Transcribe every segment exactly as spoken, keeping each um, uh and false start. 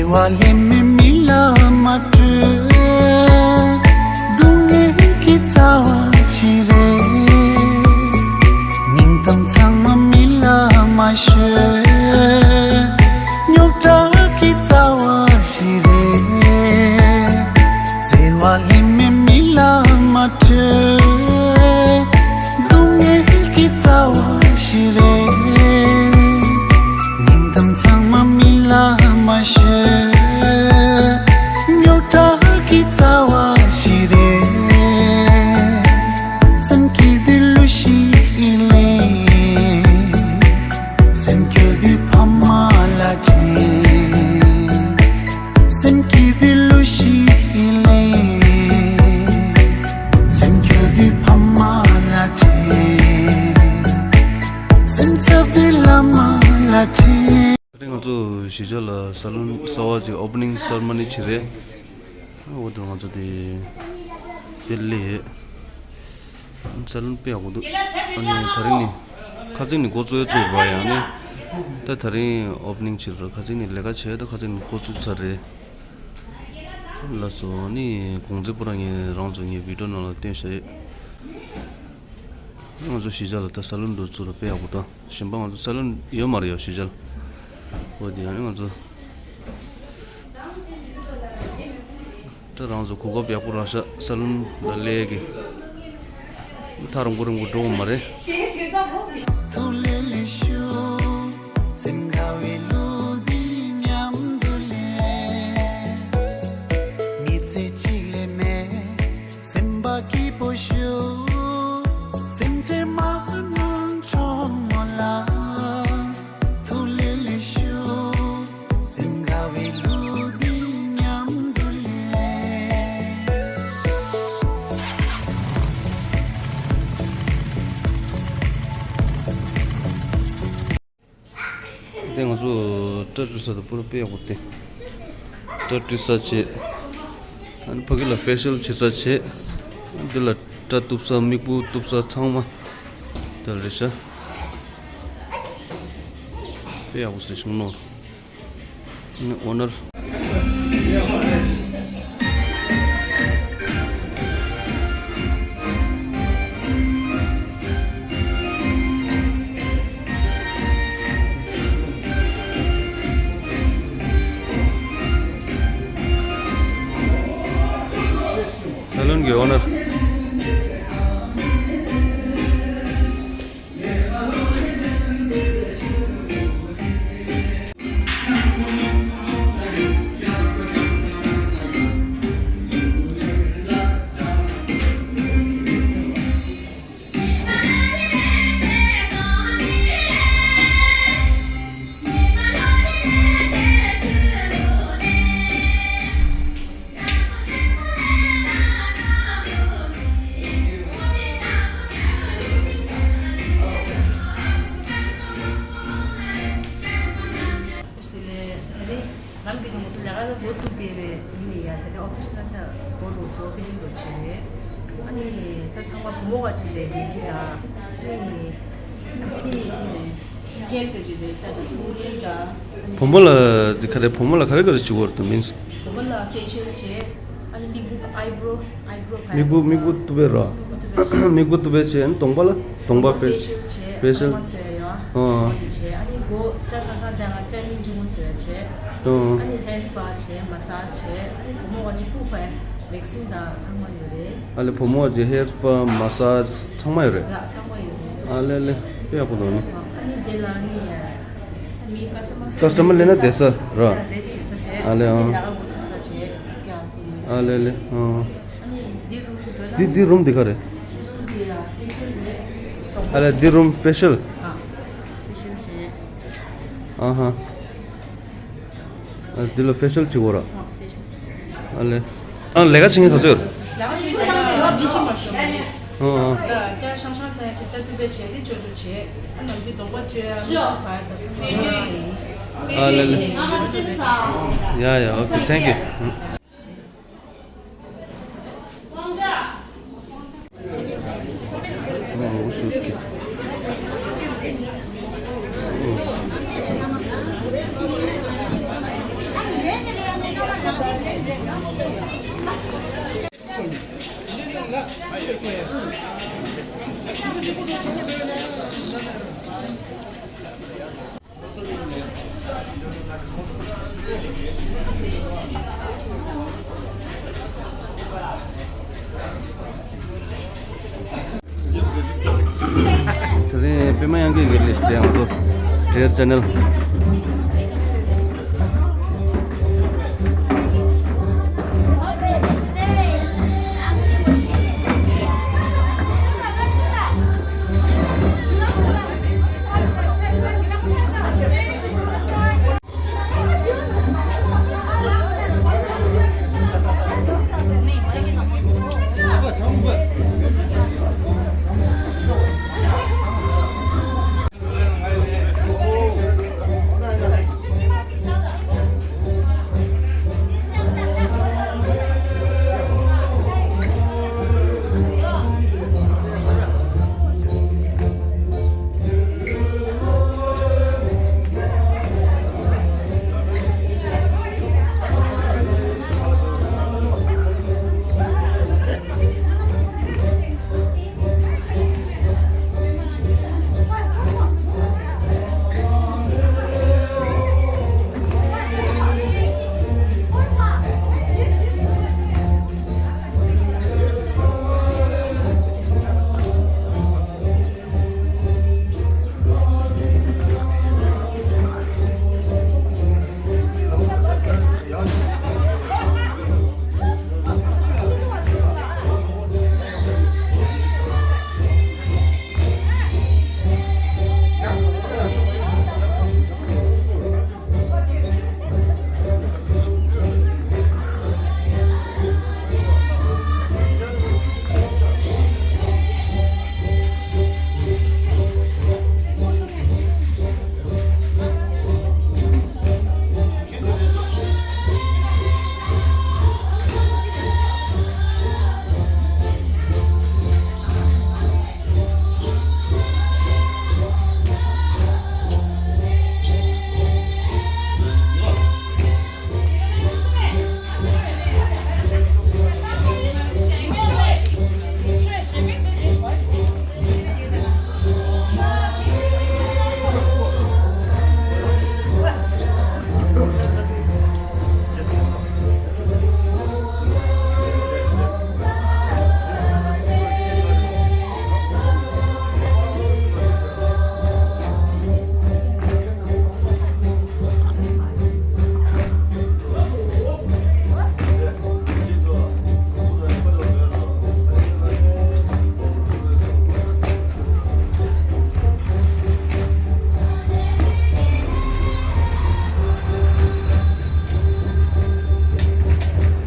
བ་ལྷད་མེད་མི་ལ་མ་སྤྲོད། སྡུག་བསྔལ་གྱི་རྩ་བ་ཅི་རེད། སྙིང་གཏམ་ཚང་མ་མི་ལ་མ་ཤོད། རྙོག་དྲ་གི་རྩ་བ་ཅི་རེད། བརྩེ་བ་ལྷད་མེད་མི་ལ་མ་སྤྲོད། སྡུག་བསྔལ་གྱི་རྩ་བ་ཞིག་རེད། སྙིང་གཏམ་ཚང་མ་མི་ལ་མ་ཤོད། རྙོག་དྲ་གི་རྩ་བ་ཞིག་རེད། སེམས་སྐྱིད་དུས་གླུ་ཞིག་ལེན། སེམས་སྐྱོ་དུས་ཕ་མ་ལ་དྲན། སེམས་སྐྱིད་དུས་གླུ་ཞིག་ལེན། སེམས་སྐྱོ་དུས་ཕ་མ་ལ་དྲན། སེམས་འཚབ་དུས་བླ་མ་ལ་དྲན། ད་རེས་ང་ཚོ་གཞིས་ཆགས་ལ་ས་ལུན་གསར་པ་ཅིག་ཨོ་པ་ནིང་སེ་རི་མོ་ནི་བྱེད་རེད། འོ་དེ་ང་ཚོ་དེ་དེ་སླེབས་ཡོད། ས་ལུན་དཔེ་ཡག་པོ་འདུག་ཨ་ནི་ད་རིང་ནི་ཁ་སང་ནི་འགོ་བཙུགས་ཡ་བཙུགས་པ་ཡང་ནི། ད་ད་རིང་ཨོ་པ་ནིང་བྱེད་རེད། ཁ་སང་ནི་ལས་ཀ་བྱས། ད་ཁ་སང་ནི་འགོ་བཙུགས་ཚར་རེད། ལགས་སོ། ཨ་ནི་གོང་ཚད་པོ་རང་ངས་རང་ཚོ་ངའི་བི་ཌིའོ་ནང་ལ་བསྟན་བཞག་ཡོད། ང་ཚོ་གཞིས་ཆགས་ལ་ད་ས་ལུན་འགྲོ་ཚུལ་ལ་དཔེ་ཡག་པོ་འདུག་གཞན་པ་ང་ཚོ་ས་ལུན་ཡོད་མ་རེད་ཡ་གཞིས་ཆགས་ལ། འོ་དེ་ཡང་ནི་ང་ཚོ་ད་རང་ཚོ་གོ་སྐབས་ཡག་པོ་རག་ཤག་ས་ལུན་ལ་སླེབས་ཀྱི། ཐག་རིང་པོ་རིང་པོ་འགྲོ་དགོས་མ་རེད། ཐུགས་ལས་ལས་ཤོག་སེམས་དགའ་བའི་གླུ་འདི་མཉམ་དུ་ལེན། མི་ཚེ་གཅིག་ལས་མེད། སེམས་པ་སྐྱིད་པོ་ཤོག་སེམས་ཁྲལ་མ་གནང་གྲོགས་མོ་ལགས། ཐུགས་ལས་ལས་ཤོག་སེམས་དགའ་བའི་གླུ་འདི་མཉམ་དུ་ལེན། དེ་ང་ཚོ་སྐྲ་བཀྲུ་ས་དང་པུ་ར་དཔེ་ཡག་པོ་སྟེ། སྐྲ་བཀྲུ་ས་བྱས། ཨ་ནི་ཕ་གི་ལ་ཕེ་ཤལ་བྱེད་ས་བྱས། འདི་ལ་སྐྲ་གཏུབ་ས། མིག་སྤུ་གཏུབ་ས་ཚང་མ་དེ་རེད་ཤག་དཔེ་ཡག་པོ་བཟོས་བྱུང་ནོ། ཨ་ནི་ཨོ་ནར། ས་ལོན་གྱི་ཨོ་ནར། ལམ་གྱི་ནང་ཚུད་ལས་ཀ་ལ་འགོ་བཙུགས་བསྡད་པའི་ཡིན་ནི་ཡ། ད་ལྟ་ཨོ་ཕི་ཤི་ནལ་ད་འགོ་འགྲོ་ཚོ་ཕེ་ལིང་འགྲོ་བྱས་རེད། ཨ་ནི་ད་ཚང་མ་བུ་མོ་བ་ཅིག་རེད་དེ་ཅི་ད། ཨ་ནི་ཨ་ནི་ཧེར་ད་ཅི་རེད་ད་ད་སུ་རེད་ད། བུ་མོ་ལ་འདི་ག་རེ། བུ་མོ་ལ་ག་རེ་ག་རེ་བྱེད་དགོས་རེད་ད་མིན། བུ་མོ་ལ་ཕེ་ཤལ་བྱས། ཨ་ནི་མིག་སྤུ་ཨའི་བྷོ་རོ། ཨའི་བྷོ་རོ་ཕར། མིག་སྤུ་མིག་སྤུ་གཏུབ་པའི་ར། མིག་སྤུ་གཏུབ་པའི་བྱས། ཨ་ནི་གདོང་པ་ལ། གདོང་པ་ཕེ་ཕེ་ཤལ་བྱས། གདོང་པ་བཟོས་ཡོད། ཨ་ཨ། འོ་དེ་བྱས། ཨ་ནི་མགོ་སྐྲ་ཧྲ་ཧྲ་བཏང་ང་སྐྲ་སྙིང་རྗེ་མོ་བཟོས་བྱས། ཨ་ཨ། ཨ་ནི་ཧེར་སྤ་བྱས། མ་སཱཇ་བྱས། ཨ་ནི་བུ་མོ་བ་ཅིག་སྤུ་ཕར་ཝེག་སིང་དང་ཚང་མ་ཡོད་རེད། ཨ་ལེ། བུ་མོ་བ་ཅིག་ཧེར་སྤ་མ་སཱཇ་ཚང་མ་ཡོད་རེད། ར་ཚང་མ་ཡོད་རེད། ཨ་ལེ་ལེ། དཔེ་ཡག་པོ་འདུག་ནི། ཨ་ནི་དེ་ལ་ནི་མི་ཀ་སི་ཊ་མར་ཀ་སི་ཊ་མར་སླེབས་ན་བསྡད་ས་ར། བསྡད་བྱེད་ས་བྱས། ཨ་ལེ། ཨ་ལས་ཀ་འགོ་ཚུགས་ས་བྱས་ཀྱང་ཚུགས་ཡོད། ཨ་ལས་ལས། ཨ། ཨ་ནི་འདི་རུམ་འགྲོ་ན། འདི་འདི་རུམ་འདི་ག་རེ། འདི་རུམ་འདི་ཡ་ཕེ་ཤལ་རེད། ཨ་ལས་འདི་རུམ་ཕེ་ཤལ། ཨ། ཕེ་ཤལ་བྱས། ཨ་ཧ། ཨ་འདི་ལ་ཕེ་ཤལ་བྱེད་དགོས་ར། ཨ་ཕེ་ཤལ་བྱས། ཨ་ལས། ཨ་ལས་ཀ་བྱེད་མཁན་ག་ཚོད་ཡོད་རེད། ལས་ཀ་བྱེད་མཁན་ལ་འདི་ཅི་མ་ཤོར་མེད། ཨ་ཨ། ད་སྐྲ་ཧྲ་ཧྲ་ད་བྱས། སྐྲ་གཏུབ་པའི་བྱས་ཏེ་ཅོ་ཅོ་བྱས། ཨ་ནང་དུ་གདོང་པ་བཅོས་ཡ་མ་གཏོགས་ཕར་ད་ཚང་མ་ཡོད་རེད། ཨ་ལས་ལས། ཡ་ཡ། ཨོ་ཁེ། ཐེང་ཀྱུ། དེ་རིང་པད་མ་དབྱངས་སྐྱིད་ཀྱི་ལི་སི་ཊི་ང་ཚོ་བྲེལ་ཆེ་ནལ།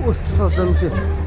ཨོ། ས་གཏམ་ཤེས།